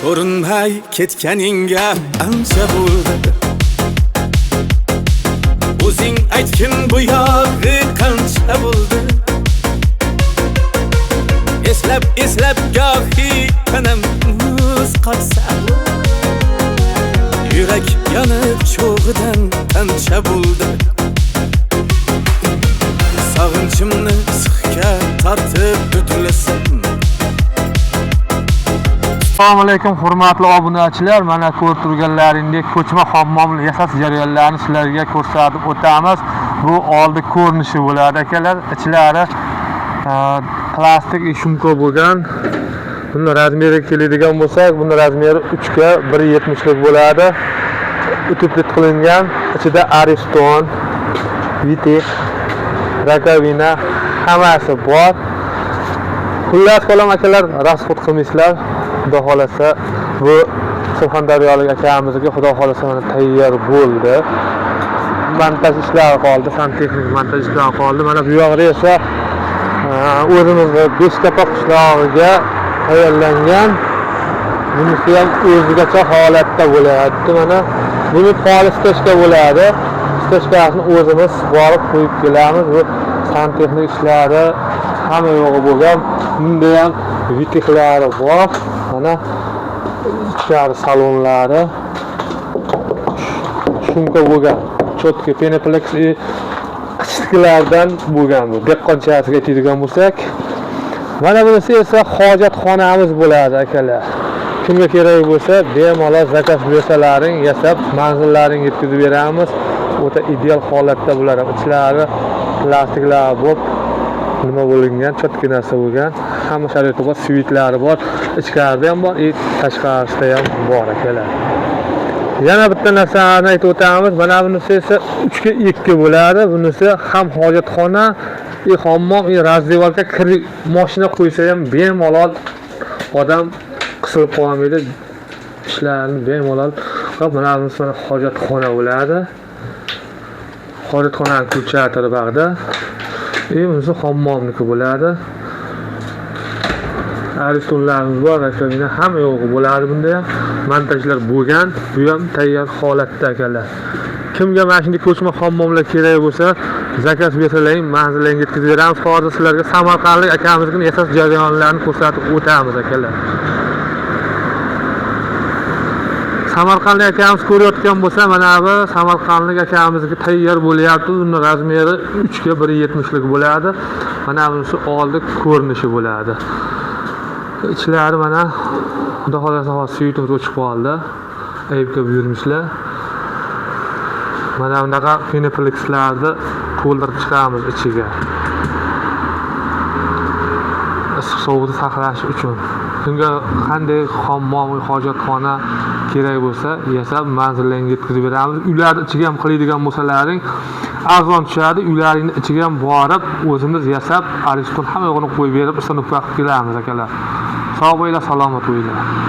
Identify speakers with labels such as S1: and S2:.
S1: Ko'rinmay ketganingga ancha bo'ldi. O'zing aytgin, bu yog'i qancha bo'ldi? Eslab eslab gohi tanam muz qotsa, yurak yonib cho'g'idan qancha bo'ldi? Sog'inchimni sixga tortib dudlasam.
S2: Assalomu alaykum, hurmatli obunachilar. Mana ko'rib turganlaringdek ko'chma hammomni yasash jarayonlarini sizlarga ko'rsatib o'tamiz. Bu oldi ko'rinishi bo'ladi, akalar. Ichlari plastik shumka bo'lgan. Buni razmeriga keladigan bo'lsak, buni razmeri 3 ga 1.70 lik bo'ladi. Uteplit qilingan. Ichida Ariston, Vitek, rakovina hammasi bor. Xullas kalom, akalar, расход qilmaysizlar. Xudo xolasa bu Surxondaryolik akamizga xudo xolasa mana tayyor bo'ldi. Montaj ishlari qoldi, santexnik montaj ishlari qoldi. Mana bu yog'ida esa o'zimizni Beshkapa qishlog'iga tayyorlangan. Bunisi ham o'zigacha holatda bo'lyapti. Mana buni poli stochka bo'ladi. Stochkasini o'zimiz borib qo'yib kelamiz. Bu santexnik ishlari hamma yo'g'i bo'lgan. Bunda ham vitiklari bor. Mana ichkari salonlari shumka bo'lgan. Cho'tki penoplex qichitkilardan bo'lgan bu. Dehqonchasiga aytadigan bo'lsak. Mana bunisi esa hojatxonamiz bo'ladi, akalar. Kimga kerak bo'lsa, bemalol zakaz bersalaring, yasab manzillaringga yetkazib beramiz. O'ta ideal holatda bular ham. Ichlari plastiklar bo'lib nima bo'lingan, chotki narsa bo'lgan. Hamma sharoiti bor, svitlari bor, ichkarida ham bor, tashqarisida ham bor, akalar. Yana bitta narsani aytib o'tamiz. Mana bunisi esa 3 ga 2 bo'ladi. Bunisi ham hojatxona, и hammom, и раздевалка, kir mashina qo'ysa ham bemalol odam qisilib qolmaydi. Ishlarni bemalol qilib, mana bunisi mana hojatxona bo'ladi. Hojatxonani ko'chatiri bag'da. И bunisi hammomniki bo'ladi. Aristonlarimiz bor, rakovina hamma yo'g'i bo'ladi bunda ham. Montajlar bo'lgan, bu ham tayyor holatda, akalar. Kimga mana shunday ko'chma hammomlar kerak bo'lsa, zakaz bersalaring, manzillaringga yetkazib beramiz. Hozir sizlarga samarqandlik akamizning yasash jarayonlarini ko'rsatib o'tamiz, akalar. Samarqandlik akamiz ko'rayotgan bo'lsa, mana bu samarqandlik akamizniki tayyor bo'lyapti. Buni razmeri 3 ga 1.70 lik bo'ladi. Mana bunisi oldi ko'rinishi bo'ladi. Ichlari mana xudo xolasa hozir suyutimiz o'chib qoldi. Aybga buyurmishlar. Mana bunaqa penoplexlarni to'ldirib chiqamiz ichiga. Issiq sovuqni saqlash uchun. Kimga qanday hammom, hojatxona kerak bo'lsa, yasab manzillaringga yetkazib beramiz. Uylar ichiga ham qiladigan bo'lsalaring, arzon tushadi. Uylaringni ichiga ham borib, o'zimiz yasab, Ariston hamma yo'g'ini qo'yib berib, установка qilib kelamiz, akalar. Sog' bo'linglar, salomat bo'linglar.